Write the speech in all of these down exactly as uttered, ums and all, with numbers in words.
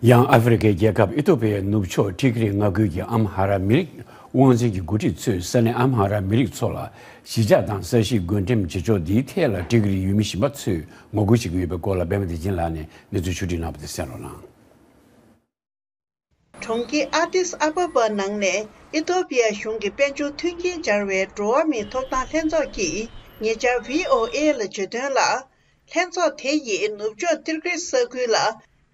ཡང་ཨ་ཧྥེ་རི་ཁའི་རྒྱལ་ཁབ་ཨི་ཐོ་པི་ཡའི་ནུབ་ཕྱོགས་ཊི་གི་རི་མངའ་ཁུལ་གྱི་ཨམ་ཧ་ར་མི་རིགས་དབང་འཛིན་གྱི་འགོ་ཁྲིད་ཚོས་ས་གནས་ཨམ་ཧ་ར་མི་རིགས་ཚོ་ལ་གཞིས་ཆགས་དང་ས་གཞིའི་བགོ་འགྲེམས་བྱེད་ཕྱོགས་འདིའི་ཐད་ལ་ཊི་གི་རི་ཡུལ་མི་གཞན་པ་ཚོས་ངོ་རྒོལ་བྱེད་ཀྱི་ཡོད་པའི་སྐོར་ལ་པད་མ་བདེ་ཆེན་ལགས་ནས་གནས་ཚུལ་ཕྱོགས་སྒྲིག་གནང་བ་དེ་གསན་རོགས་གནང་། གྲོང་ཁྱེར་ཨ་ཏིས་ཨ་བ་བ་ནང་ནས་ཨི་ཐོ་པི་ཡ་གཞུང་གི་དཔལ་འབྱོར་མཐུན་རྐྱེན་སྦྱར་བའི་འགྲོ་བ་མིའི་ཐོབ་ཐང་ལྷན་ཚོགས་ཀྱིས་ཉེ་ཆར་བྷི་ཨོ་ཨེ་ལ་བརྗོད་དོན་ལ། ལྷན་ཚོགས་དེ་ཡིས་ནུབ་ཕྱོགས་ཏིར་ཀི་ས་ཁུལ་ལ་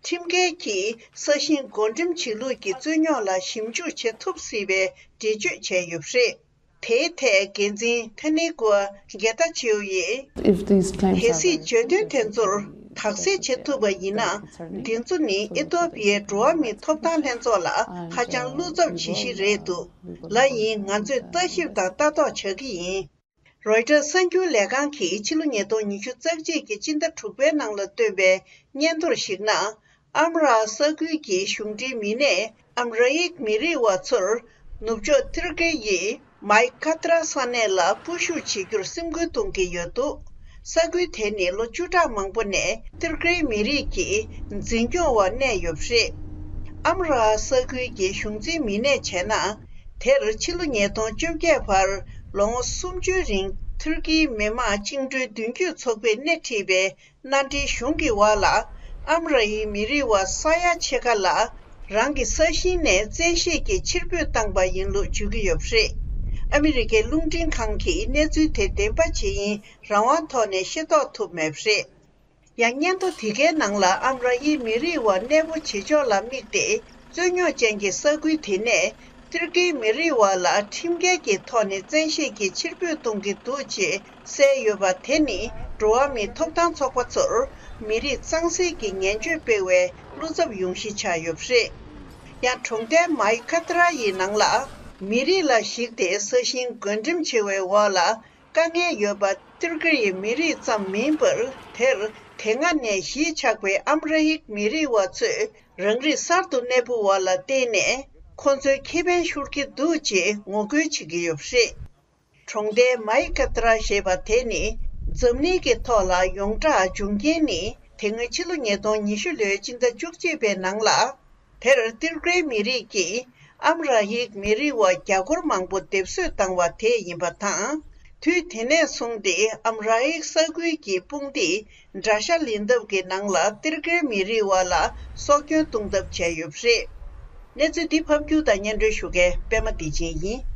ཁྲིམས་འགལ་གྱིས་ས་ཞིང་བགོ་འགྲེམས་བྱེད་ལུགས་ཀྱི་རྩོད་རྙོག་ལ་ཞིབ་འཇུག་བྱེད་ཐུབ་སྲིད་པའི་འགྲེལ་བརྗོད་བྱས་ཡོད་པ་རེད། དེའི་ཐད་འགན་འཛིན་ཐ་ནི་ཀུའ་གེ་ཏ་ཆེའུ་ཡིས། If these claims གལ་སྲིད་བརྗོད་དོན་དེ་ཚོར་དག་སེལ་བྱེད་ཐུབ་པ་ཡིན་ན། འདི་ཚོ་ནི་ཨི་ཐོ་པི་ཡའི་འགྲོ་བ་མིའི་ཐོབ་ཐང་ལྷན་ཚོགས་ལ་ཧ་ཅང་བློ་འཚབ་བྱེད་གཞི་རེད་འདུག་ལ་ཡིན། ང་ཚོས་ལྟ་ཞིབ་དང་ལྟ་རྟོག་བྱ་གི་ཡིན། རོའི་ཊར་གསར་འགྱུར་ལས་ཁང་གིས་ཕྱི་ལོ་ཉིས་སྟོང་ཉི་ཤུ་རྩ་གཅིག་གི་སྤྱི་ཟླ་དྲུག་པའི་ནང་ལ་བཏོན་པའི་སྙན་ཐོར་ཞིག་ནང་། ཨམ་ར་ས་ཁུལ་གྱི་གཞུང་འབྲེལ་མི་སྣས་ཨམ་ར་ཡིག་མི་རིགས་བ་ཚོར་ནུབ་ཕྱོགས་ཏུར་ཀི་ཡི་མའི་ཁ་ཏྲ་ས་གནས་ལ་སྤོ་བཤུད་བྱེད་རྒྱུར་སེམས་འགུལ་གཏོང་གི་ཡོད་འདུག། ས་ཁུལ་དེ་ནི་ལོ་བཅུ་ཕྲག་མང་པོ་ནས་ཏུར་ཀིའི་མི་རིགས་ཀྱི་འཛིན་སྐྱོང་འོག་གནས་ཡོད་པ་རེད། ཨམ་ར་ས་ཁུལ་གྱི་གཞུང་འཛིན་མི་སྣས་བྱས་ན། དེར་ཕྱི་ལོ་ཉིས་སྟོང་བཅོ་བརྒྱད་བར་ལོ་ངོ་སུམ་ཅུའི་རིང་ཏུར་ཀིའི་མི་དམངས་བཅིངས་འགྲོལ་མདུན་སྐྱོད་ཚོགས་པས་སྣེ་ཁྲིད་པའི་མནའ་འབྲེལ་གཞུང་གི་འོག་ལ་ཨམ་ར་ཡི་མི་རིགས་བ་ས་ཡ་ཕྱེད་ཀ་ལ་རང་གི་ས་ཞིང་ནས་བཙན་ཤེད་ཀྱིས་ཕྱིར་འབུད་བཏང་པ་ཡིན་ལུགས་བརྗོད་ཀྱི་ཡོད་པ་རེད། ཨ་མི་རི་ཀའི་རླུང་འཕྲིན་ཁང་གིས་གནས་ཚུལ་དེ་བདེན་པ་ཇི་ཡིན་རང་དབང་ཐོག་ནས་ཤེས་རྟོགས་ཐུབ་མེད་པ་རེད། ཡང་སྙན་ཐོ་དེ་གའི་ནང་ལ་ཨམ་ར་ཡི་མི་རིགས་བ་གནས་སྤོ་བྱེད་ཕྱོགས་ལ་དམིགས་ཏེ་རྩོད་རྙོག་ཅན་གྱི་ས་ཁུལ་དེ་ནས་ཏུར་ཀིའི་མི་རིགས་བ་ལ་ཁྲིམས་འགལ་གྱི་ཐོག་ནས་བཙན་ཤེད་ཀྱིས་ཕྱིར་འབུད་གཏོང་གི་འདུག་ཅེས་གསལ་ཡོད་པ་དེ་ནི་འགྲོ་བ་མིའི་ཐོབ་ཐང་ཚོགས་པ་ཚོར་མི་རིགས་གཙང་སེལ་གྱི་ངན་བྱུས་སྤེལ་བའི་བློ་འཚབ་ཡོང་གཞི་ཆགས་ཡོད་པ་རེད། ཡང་གྲོང་རྡལ་མའི་ཁ་ཏྲ་ཡི་ནང་ལ་མི་རིགས་ལ་གཞིགས་ཏེ་ས་ཞིང་བགོ་འགྲེམས་བྱེད་པའི་འོག་ལ། དཀའ་ངལ་ཡོད་པ་ཏུར་ཀི་ཡི་མི་རིགས་ཙམ་མིན་པར། དེར་དེ་སྔ་ནས་གཞིས་ཆགས་པའི་ཨམ་ར་ཡིག་མི་རིགས་བ་ཚོས་རང་རིགས་གསར་དུ་གནས་སྤོ་བ་ལ་བརྟེན་ནས་ཁོ་ཚོའི་ཁེ་ཕན་ཤོར་གྱི་འདུག་ཅེས་ངོ་རྒོལ་བྱེད་ཀྱི་ཡོད་པ་རེད། གྲོང་རྡལ་མའི་ཀ་ཏྲ་ཞེས་པ་དེ་ནི་འཛམ་གླིང་གི་ཐོག་ལ་ཡོངས་གྲགས་འབྱུང་རྐྱེན་ནི། དེ་སྔོན་ཕྱི་ལོ་ཉིས་སྟོང་ཉི་ཤུ་ལོའི་སྤྱི་ཟླ་བཅུ་གཅིག་པའི་ནང་ལ། དེར་ཏུར་ཀིའི་མི་རིགས་ཀྱིས་ཨམ་ར་ཡིག་མི་རིགས་བ་རྒྱ་སྒོར་མང་པོ་སྡེབ་གསོད་བཏང་བ་དེ་ཡིན་པ་དང་། དུས་དེ་ནས་བཟུང་སྟེ་ཨམ་ར་ཡིག་ས་ཁུལ་གྱི་དཔུང་སྡེས་དགྲ་ཤ་ལེན་ཐབས་ཀྱི་ནང་ལ་ཏུར་ཀིའི་མི་རིགས་བ་ལ་སྲོག་སྐྱོན་གཏོང་ཐབས་བྱས་ཡོད་པ་རེད། གནས་ཚུལ་འདི་ཕབ་སྒྱུར་དང་སྙན་སྒྲོན་ཞུ་མཁན་པད་མ་བདེ་ཆེན་ཡིན།